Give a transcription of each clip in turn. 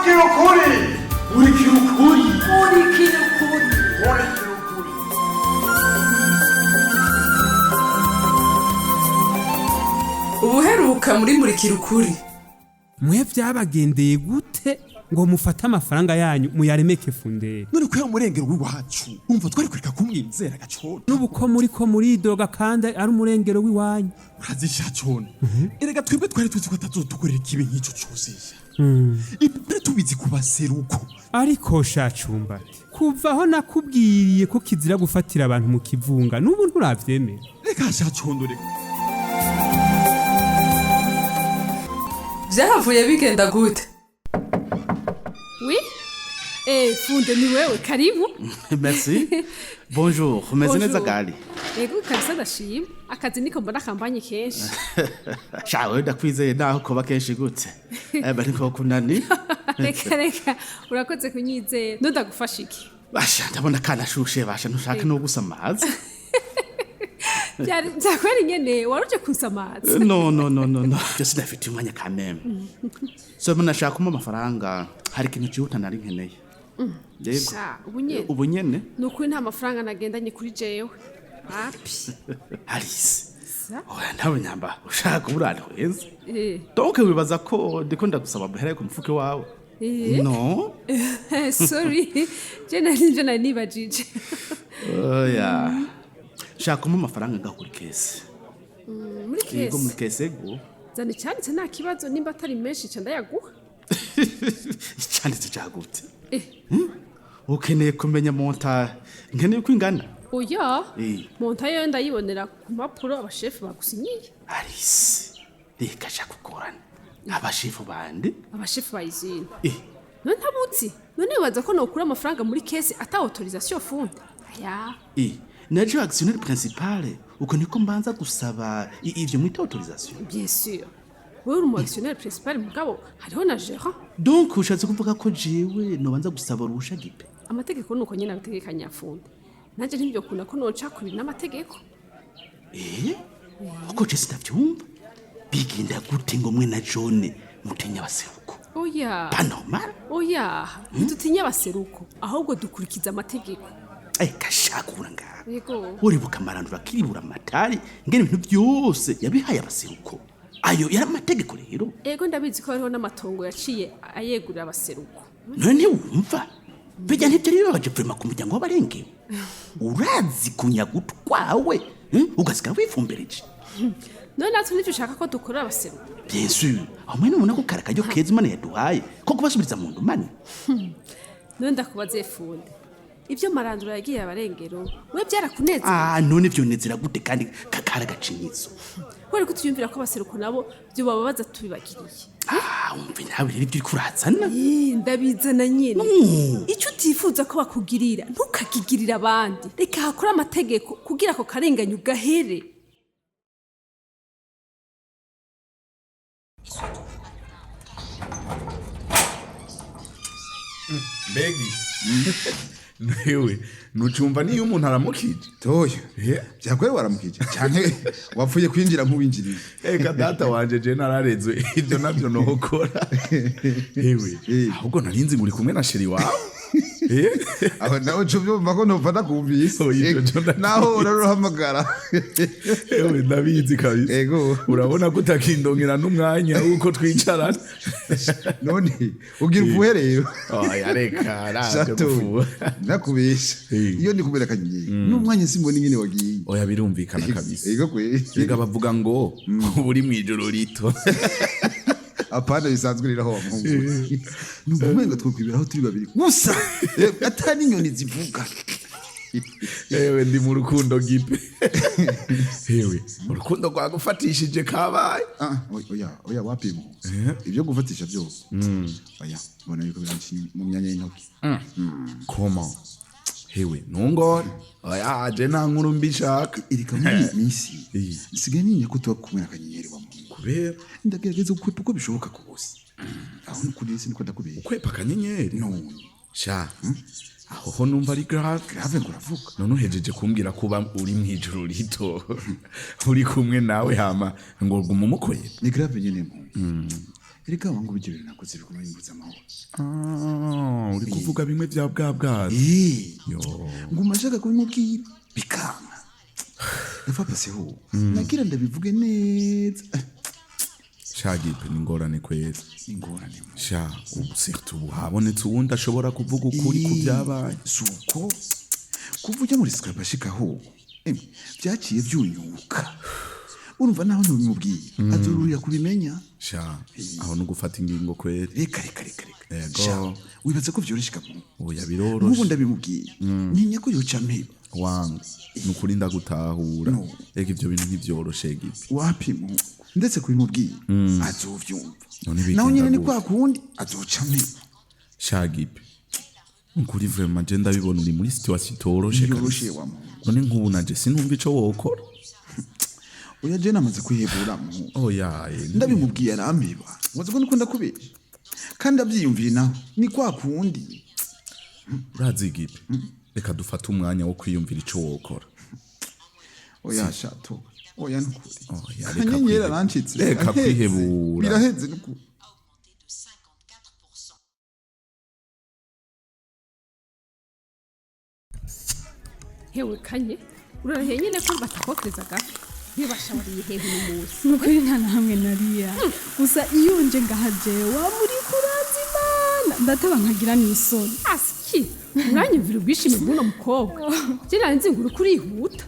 Murikira ukuri. Murikira ukuri. Murikira ukuri. Murikira ukuri. Ubuheruka muri Murikira Ukuri. Mwe vyabagendeye gute ngo mufate amafaranga yanyu muyaremeke Funderi? None ko murengero w'iwacu, umva, twari kureka kumwizera gacona. N'ubu ko muri ko muridoga kandi ari umurengero w'iwanyu? Urazisha cona, erega twebwe twari tuzi ko atazodukorera ikibi nk'ico cose. Ibyo tubizi ku baseruko. Ariko sha Cumbati, kuva aho nakubwiriye ko kizira gufatira abantu mu kivunga, n'ubu nturavyemera. Reka sha Condo, reka. Vyahavuye bigenda gute? Oui. Eh, Funde, ni wewe, karibu. Merci. Bonjour. Umeze neza? Bonjour. Gali. Ego kabisa, ndashima. Akazi niko mbona kambanye kenshi. Shawe, ndakwizeye naho koba kenshi gute. Bari ko kunani. Reka reka, urakoze kunyizera. Ndagufasha iki? Basha, ndabona kanashushe, basha ntushaka no gusamaza. Byari byakwera nyene waruje kunsamaza. No, no, no, no, no. Je sinafite umwanya quand même. So nashaka kumpa amafaranga, hari ikintu cyihuta nari nkeneye. Yego. Sha, ubu nyene. Ubu nyene. Nukuri nta mafaranga nagendanye kuri jewe. Api. Alice. Sa? Oya, nawe nyamba ushaka uburane heza. Eh. Donc wibaza ko ndiko ndagusaba amahera ku mufuke wawe? Eh. No. Sorry. Je nari nje nari nibajije. Oya. Shaka kumpa amafaranga ngaho kuri caisse. Muri Yego, muri caisse. Caisse, ego. Zana icyanditse, nta kibazo, nimba atari menshi ca ndayaguha. Icyanditse cyagutse. Eh. Ukeneye kumenya montant nkeneye uko ingana? Oya. Eh. Montant yo ndayibonera ku mpapuro abashefu bagusinyiye. Alice, reka shaka kugorana. Abashefu bande? Abashefu bayizina. Eh. None ntabutsi, none wibaza ko nokura amafaranga muri caisse ata autorisation, Funde? Aya. Eh, naje actionnaire principal, uko niko mbanza gusaba ivyo mwita autorisation? Bien sûr, wewe uri umu actionnaire principal, mugabo hariho na gérant. Donc ushatse kuvuga ko jewe nobanza gusaba uruhusha gipe? Amategeko nuko nyene abitegekanya, Funde. Nanje ntivyokunda ko noca kubiri n'amategeko. Eh, uko je sitavyumva, bigenda gute ngo mwe na John mutinya abaseruko? Oya. Pas normal. Oya, ntidutinya abaseruko, ahubwo dukurikiza amategeko. Eh, gashaka ubura ngaha. Yego. Uribuka Marandura kiribura amatari, ngene ibintu byose yabihaye abaseruko? Ayo yari amategeko rero. Ego, ndabizi ko hariho n'amatongo yaciye ayegurira abaseruko. None ntiwumva bijya ntibyari bibabaje vraiment ku muryango w'abarengewe? Urazi kunyaga utwawe, ugasigara wifumbereje. None natwe nivyo ushaka ko dukorera abaseruko? Bien sûr. Aho mwene ubona ko kari akaryo keza Imana yaduhaye ko kubasubiriza mu ndumane. None ndakubaze, Funde, ibyo Marandura yagiye abarengero, we byarakunezera? Ah, none vyonezera gute kandi kakari agacinyizo? Kubera ko tuyumvira ko abaseruko nabo byo bababaza tubibagiriye. Ah, umve nawe rero ibyo uriko urazana. Ih, ndabizana nyine. Icyo utifuza ko bakugirira ntukakigirire abandi. Reka hakore amategeko kugira ako karenganyo gahere. Mbegi newe nucumva niyo umuntu aramukije? Toya. Byakwere waramukije cyane, wapfuye kwinjira nk'uwinjiriye. Eka data wanje, je nararezwe, ibyo navyo nokora. Ewe, ahubwo narinzi muri kumwe na chéri wawe. Aho nawe uca ubyumva ko ntupfa ndakumvise. Oya, ico co ndakizi. Naho uraruhamagara. Ewe, ndabizi kabisa. Ego. Urabona ko utakindongera n'umwanya w'uko twicarana. None ugira ufuhe rero? Oya, reka ravyo. Shato, Gufuha. nakubesha, iyo ndi kubera akanyenyeri n'umwanya simbona ingene wagiye. Oya, birumvikana kabisa. Ego kweri. Rega bavuga ngo uba uri mw'ijoro rito. Apana, bisanzwe rero aho wa muhungu numva umenga twokwibera turi babiri gusa, atari inyoni zivuga. Ewe, ndi mu rukundo gipe. Ewe, urukundo rwagufatishije kabaye. Ah, oya oya, wapi muhungu, ibyo gufatisha byose oya, mbona yuko biranshi mu myanya y'intoki. Koma hewe, ntungore, oya, je nta nkuru mbi nshaka. Erega muri iyi minsi nsigaye ninya ko tuba kumwe n'akanyenyeri wa muhungu. Kubera? Ndagerageza gukwepa uko bishoboka kose. Aho ni kuri isi niko ndakubeshya. Ukwepa akanyenyeri? None. Sha, aho ho numva ari grave. Grave ngo uravuga. None uhejeje kumbwira kuba uri mw'ijoro rito uri kumwe nawe, hama ngo guma umukoye. Ni grave nyene muhungu. Erega wangu ibyo bintu nakoze biguma bimbuza amahoro. Ah, uri kuvuga bimwe bya bwa bwato. Eh, Yo. nguma nshaka kubimubwira bikanka. Ndapfa pase ho nagira ndabivuge neza. Sha Gipe, ni ingorane kwezi. Ingorane. Sha, ubu surtout ubu habonetse uwundi ashobora kuvuga ukuri ku byabaye. Suko kuva ujya muri Skype ashikaho, emwe byaciye byunyuka. Urumva naho ntubimubwiye azururira kubimenya. Sha, aho no gufata ingingo kweri. Reka reka reka reka. Yego. Sha, wibaza ko vyoroshe kamu? Oya, Nk'ubu biroroshe. ndabimubwiye ntinya ko yoca mpeba. Wangu, nukuri ndagutahura. No. Ega ivyo bintu ntivyoroshe, Gipe. Wapi mu ndetse kubimubwiye azovyumva. None bigenda Naho nyene ni gute? kwa kundi azoca mpeba. Sha Gipe, nukuri vraiment je ndabibona uri muri situation itoroshe Ntiyoroshe kabisa. wa muntu. None nk'ubu nanje sinumva ico wokora. Oya, je namaze kwihebura mu. Oya, Ndabimubwiye arampeba, wazi ko nikunda kubesha kandi abyiyumviye naho ni kwa kundi. Urazi Gipe, reka dufate umwanya wo kwiyumvira ico wokora. Oya shato, oya nukuri. Oya, reka Kanyenyeri arancitse. reka Biraheze. kwihebura. Biraheze nukuri. Hewe kanye, urarahiye nyine ko batakokereza agafi? Ntibashabariye hehe uno munsi? Nukuri nta na hamwe nariya. Gusa iyo nje ngaha jewe waba uriko uraza Imana, ndateba nkagira n'isoni. Asiki uranyumvira ubwishime bw'uno mukobwa. Je nari nzi ngo uriko urihuta.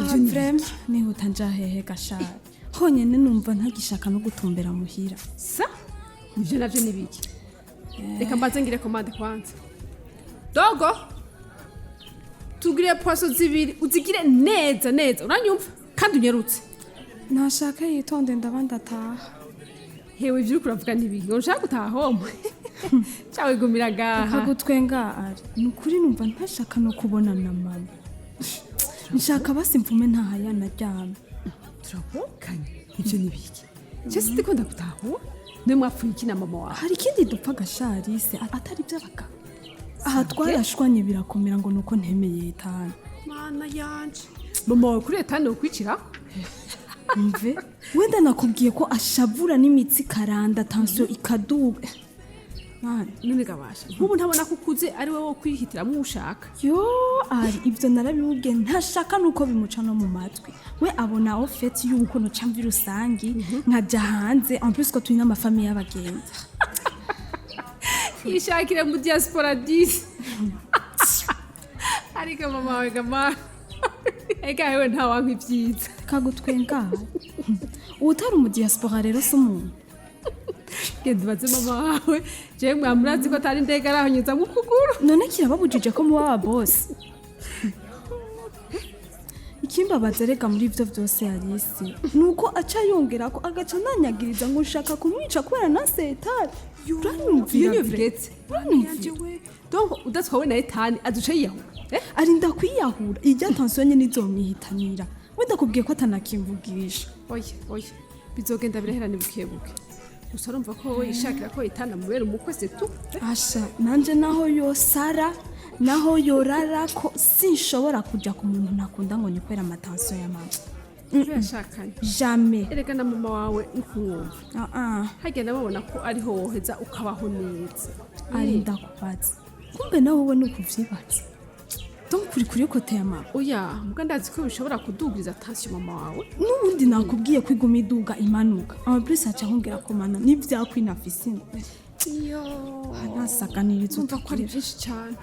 Ivyo ni Vraiment nihuta nja hehe gashari? Honyene numva ntagishaka no gutumbera muhira. Sa ivyo navyo ni biki? Reka mbanze ngire commande kwanza. Dogo, tugire poisson zibiri, uzigire neza neza, uranyumva? Kandi unyarutse. Nashaka yitonde, ndaba ndataha. Hewe, ivyo uriko uravuga ni biki? Ngo nshaka gutaha homwe cawe? Gumira gaha. Kagutwenga ari nukuri numva ntashaka no kubona na mama. Nshaka basi mvume ntaha yanaryamye. Turabukanye, ivyo ni biki? Je sindiko ndagutahura. Niwe mwapfuye iki na mama wawe? Hari ikindi dupfa gasharise atari iby'abagabo? Aha twarashwanye birakomera ngo nuko ntemeye etanu. Mana yanje, mama wawe kuri etane ukwicira? Mve wenda nakubwiye ko ashavura n'imitsi karanda, tension ikaduga. Mana. None gabasha, nk'ubu ntabona ko ukuze ari wowe wo kwihitiramo uwo ushaka? Yo ari ibyo narabimubwiye, ntashaka nuko bimuca no mu matwi. We abona au fait yuko noca mvi rusangi nkaja hanze, en plus ko turi n'ama famille y'abagenzi. Yishakire mu diaspora disi. Ariko mama wawe gamana, eka hewe, ntawanka ibyiza. Kagutwenga, utari umu diaspora rero si umuntu. Genda ubaze mama wawe. Jewe mwamurazi ko atari ndege arahonyeza mu kuguru. None kirababujije ko muba wa boss? Ikimbabaza rega muri ivyo vyose Alice nuko aca yongera ko agaca nanyagiriza ngo nshaka kumwica kubera na setari. Uranyumvira? Iyo niyo bigetse. Uranyumvira? Donc udatwawe na etani aduce yiyahura, eh? Arinda kwiyahura, irya tension nyene izomwihitanira. We ndakubwiye ko atanakimvugisha. Oya oya, bizogenda birahera ni buke buke. Gusa urumva ko wowe yishakira ko etani amubera umukwe setu. Asha nanje naho yosara naho yorara ko sinshobora kuja ku muntu ntakunda ngo nikwera ama tension ya mama. Yashakanye. Jamais. Erega na mama wawe nkumwumva. Ah ah. Harya nababona ko ariho woheza ukabaho neza. Ari ndakubaza, kumbe nawe wowe nukuvyibaza? Donc uri kuri côté ya mama? Oya, mbwa ndazi ko bishobora kudugiriza tension mama wawe. N'ubundi nakubwiye ko iguma iduga imanuka. En plus aca ahongera komana n'ivyakwinafise. Iyo. Ntasaganiriza. Umva ko ari byinshi cyane.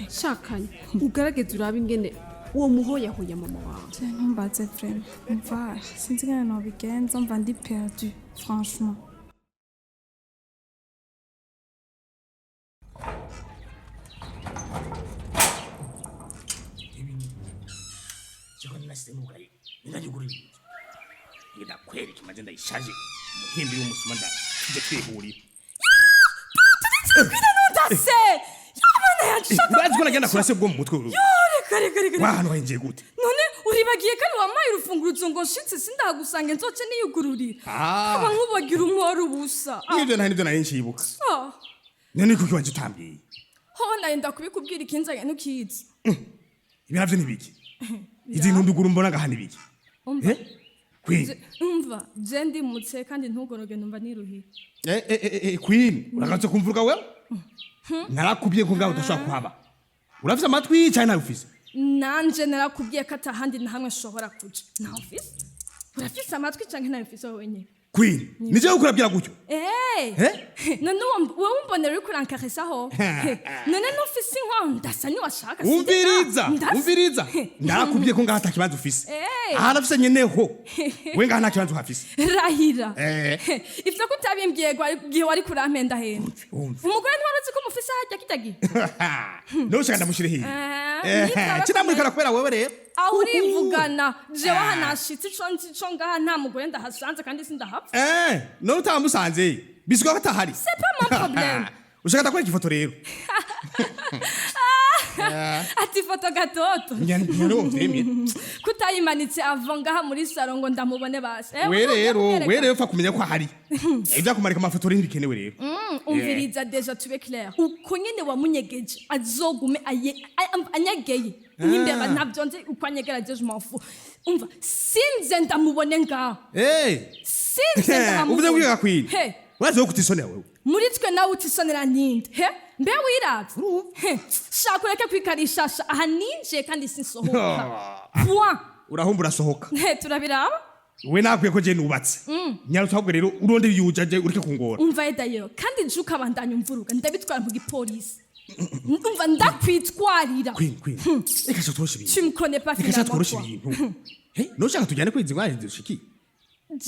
Shakanye, ugaragaze urabe ingene uwo muhoyahoya mama wawe. Ntumbaze vraiment. Umva, sinzi ingene nobigenza, mva ndi perdu franchement. Jewe nasize nugaye ninayugurira inzu, ndakwereka maze ndayishaje umuhimbi w'umusuma tuje twihurira. Ndase yabana yanshaka. Urazi ko nagenda kurase bwo mu mutwe. Reka reka reka. Wa hantu wahinjiye gute? None uribagiye kandi wampaye urufunguruzo ngo nshitse sindagusange nzoce niyugururira. Ah. Aba nkubagira umworo ubusa. Nibyo nta nibyo nari nshibuka. Ah. None kuki waje utambwiye? Ho nari kubikubwira ikinzanye ntukizi. Ibi navyo nibiki? Izi ntunduguru mbona ngaha nibiki? Umva. Eh? Queen. Umva, je ndimutse kandi ntugoroge, numva niruhiye. Eh, eh, eh, eh, Queen, uragarutse kumvuruga wewe? Narakubwiye ko ngaho udashobora kuhaba. Urafise amatwi cyane ntayo ufise? Nanje narakubwiye ko atahandi na hamwe nshobora kuja. Ntawe ufise? Urafise amatwi canke ntayo ufise wowe nyene? Queen, nije ukurabwira gutyo? Eh! Eh? None wowe umbonera uriko urankaresaho? None ntufise inkono? Ndasa niwashaka. Umviriza, Ndasa. umviriza. Narakubwiye ko ngaho atakibanza ufise. Eh. Aha nafise nyeneho. We ngaho nta kibanza uhafise. Rahira. Eh. Ivyo kutabimbwiye gihe wari kurampendahenda. Umve. Umugore ntiwari uzi ko umufise harya kirya gihe? None ushaka ndamushire hiye? Eh, nitaba. Kinamurikana kubera wewe rero. Aho urivugana. Jewe aha nashitse, ico nzi co ngaha nta mugore ndahasanze kandi sindahapfa. Eh, none utamusanze, biswa ko atahari? C'est pas mon problème. Ushaka ndakwereka ifoto rero? Ati foto gatoto. Nyarumvimye. Kutayimanitse avant ngaha muri salon ngo ndamubone basi? Eh, We rero, ndamwereka. we rero upfa kumenya ko ahari. Ibyo kumarika amafoto rero ntibikenewe rero. Umviriza, déjà tube clair, uko nyene wamunyegeje azogume anyegeye nk'imbeba. Ntabyo nzi uko anyegera, je m'en fous. Umva, sinze ndamubone ngaho. Eh. Sinze ndamubone. Uvuze kwiga, Queen. He. Urazi ko kutisonera wewe. Muri twe nawe utisonera ninde? He, mbe wiravye? He, shaka ureke kwikarishasha. Aha ninjiye kandi sinsohoka, point. Urahumba urasohoka. He, turabiraba. We nakwiye ko je nubatse. Nyarutse ahubwo rero urondera iyo uja, je ureke kungora. Umva ye dayo, kandi nje ukabandanya umvuruga, ndabitwara mu gipolisi. Umva, ndakwitwarira. Queen, Queen. Reka sha tworoshe ibintu. Tu me connais pas Reka sha finalement, tworoshe toi. ibintu. He, nushaka tujyane kwizi ngwaje dushiki.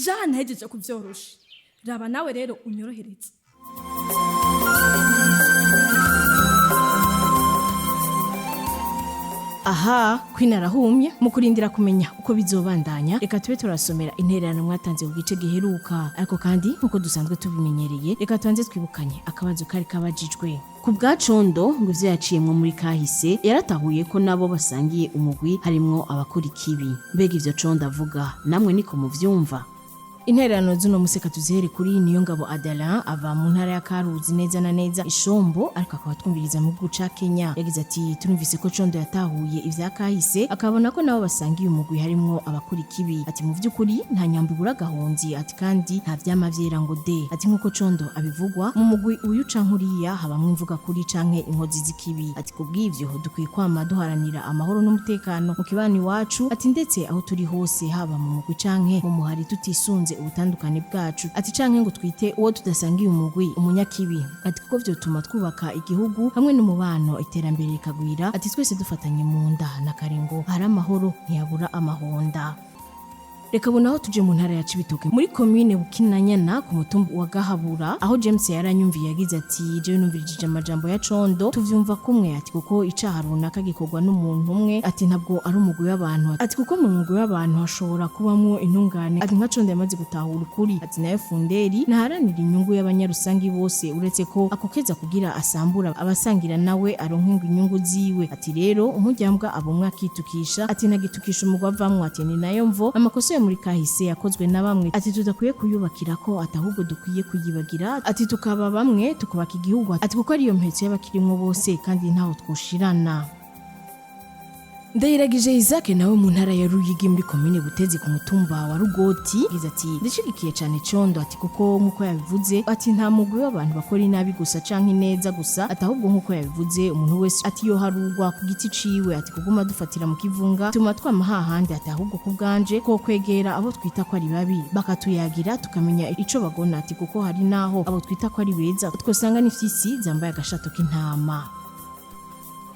Jana hejeje kuvyorosha, raba nawe rero unyorohereze. Aha Queen arahumye. Mu kurindira kumenya uko bizobandanya, reka tube turasomera intererano mwatanze ku gice giheruka. Ariko kandi, nk'uko dusanzwe tubimenyereye, reka tubanze twibukanye akabazo kari kabajijwe. Ku bwa Condo, ngo ivyo yaciyemwo muri kahise, yaratahuye ko nabo basangiye umugwi harimwo abakora ikibi. Mbega ivyo Condo avuga, namwe niko muvyumva? Intererano z'uno museka tuzihere kuri Niyo Ngabo Adala, ava mu ntara ya Karuzi, neza na neza Ishombo, ariko akaba twumviriza mu gihugu ca Kenya. Yagize ati: "Turumvise ko Condo yatahuye ivya kahise, akabona ko nabo basangiye umugwi harimwo abakora ikibi." Ati: "Mu vy'ukuri nta nyambo ibura agahonzi." Ati: "Kandi nta vyama vyera ngo de." Ati: "Nk'uko Condo abivugwa, mu mugwi uyu canke uriya habamwo imvuga kuri canke inkozi z'ikibi." Ati: "Kubw'ivyo dukwiye kwama duharanira amahoro n'umutekano mu kibano iwacu." Ati: "Ndetse aho turi hose, haba mu mugwi canke mu muhari, tutisunze ubutandukane bwacu." Ati: "Canke ngo twite uwo tudasangiye umugwi umunyakibi." Ati: "Kuko vyotuma twubaka igihugu hamwe n'umubano, iterambere rikagwira." Ati: "Twese dufatanye mu nda na kare, ngo hari amahoro ntiyabura amahonda." Reka aho tuje mu ntara ya Cibitoke, muri komine Bukinanyana, ku mutumba wa Gahabura, aho James yaranyumviye. Yagize ati: "Jewe numvirije amajambo ya Condo, tuvyumva kumwe." Ati: "Kuko icaha runaka gikorwa n'umuntu umwe." Ati: "Ntabwo ari umugwi w'abantu." Ati: "Kuko mu mugwi w'abantu hashobora kubamwo intungane." Ati: "Nka Condo yamaze gutahura ukuri." Ati: "Nayo Funderi ntaharanira inyungu y'abanyarusangi bose, uretse ko akokeza kugira asambura abasangira nawe aronke inyungu ziwe." Ati: "Rero umujyambwa abumwe akitukisha." Ati: "Ntagitukisha umugwi avamwo." Ati: "Ni nayo mvo amakosa yo muri kahise yakozwe na bamwe." Ati: "Tudakwiye kuyubakira ko ati ahubwo dukwiye kuyibagira." Ati: "Tukaba bamwe, tukubaka igihugu." Ati: "Kuko ariyo mpetso y'abakirimwo bose, kandi ntaho twoshirana." Ndayiragije Isaac nawe mu ntara ya Ruyigi, muri komine Butezi, ku mutumba wa Rugoti, yagize ati: "Ndashigikiye cyane Condo." Ati: "Kuko nkuko yabivuze," ati, "nta mugwi w'abantu bakora inabi gusa canke ineza gusa." Ati: "Ahubwo nkuko yabivuze, umuntu wese," ati, "yo harugwa ku giti ciwe." Ati: "Kuguma dufatira mu kivunga tuma twama hahandi." Ati: "Ahubwo ku bwanje ko kwegera abo twita ko ari babi, bakatuyagira, tukamenya ico bagona." Ati: "Kuko hari naho abo twita ko ari beza twosanga n'ifyisi zambaye agashato k'intama."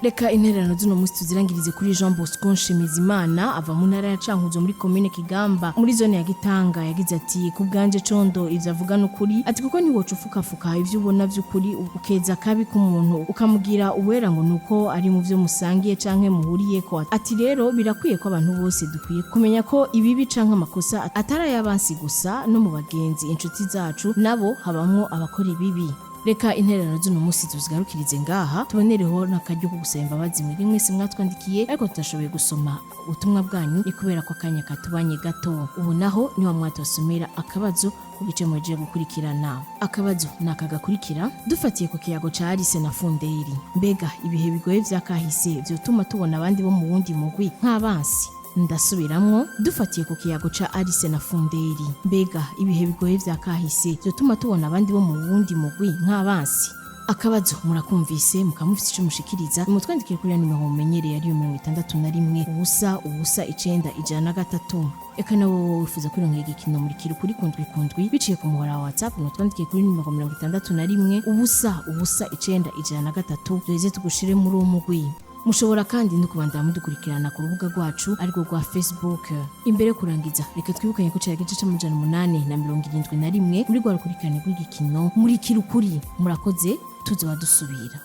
Reka intererano z'uno munsi tuzirangirize kuri Jean Bosco Nshimizimana, ava mu ntara ya Cankuzo, muri komine Kigamba, muri zone ya Gitanga. Yagize ati: "Ku bwanje Condo ivyo avuga n'ukuri." Ati: "Kuko ntiwoca ufukafuka ivyo ubona vy'ukuri, ukeza kabi k'umuntu, ukamugira uwera ngo nuko ari mu vyo musangiye canke muhuriyeko." Ati: "Rero birakwiye ko abantu bose dukwiye kumenya ko ibibi canke amakosa atari ay'abansi gusa, no mu bagenzi, inshuti zacu, nabo habamwo abakora ibibi." Reka intererano z'uno munsi tuzigarukirize ngaha, tubonereho n'akaryo ko gusaba imbabazi mwebwe mwese mwatwandikiye ariko tutashoboye gusoma ubutumwa bwanyu, ni kubera ko akanya katubanye gato. Ubu naho niwa mwatubasomera akabazo ku gice muhejeje gukurikirana. Akabazo ni aka gakurikira: dufatiye ku kiyago ca Alice na Funderi, mbega ibihe bigoye vya kahise vyotuma tubona abandi bo mu wundi mugwi nk'abansi? Ndasubiramwo, dufatiye ku kiyago ca Alice na Funderi, mbega ibihe bigoye vya kahise vyotuma tubona abandi bo mu wundi mugwi nk'abansi? Akabazo murakumvise, mukamufise ico mushikiriza, mutwandikire kuri ya nimero mumenyereye, ariyo 61 0 0 9 103. Eka nawe wowe wifuza kwironkera igikino Murikira Ukuri kundwi kundwi biciye ku muhora wa WhatsApp, mutwandikire kuri nimero 61 0 0 9 103, duheze tugushire muri uwo mugwi. Mushobora kandi no kubandanya mudukurikirana ku rubuga rwacu, arirwo rwa Facebook. Imbere yo kurangiza, reka twibukanye ko cari igice c'871 muri rwa rukurikirane rw'igikino Murikira Ukuri. Murakoze, tuzoba dusubira.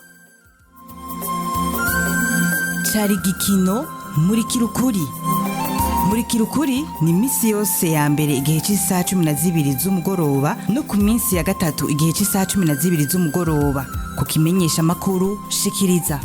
Cari igikino Murikira Ukuri. Murikira Ukuri ni iminsi yose ya mbere igihe cy'isaha 12 z'umugoroba, no ku minsi ya gatatu igihe cy'isaha 12 z'umugoroba, ku kimenyesha amakuru Shikiriza.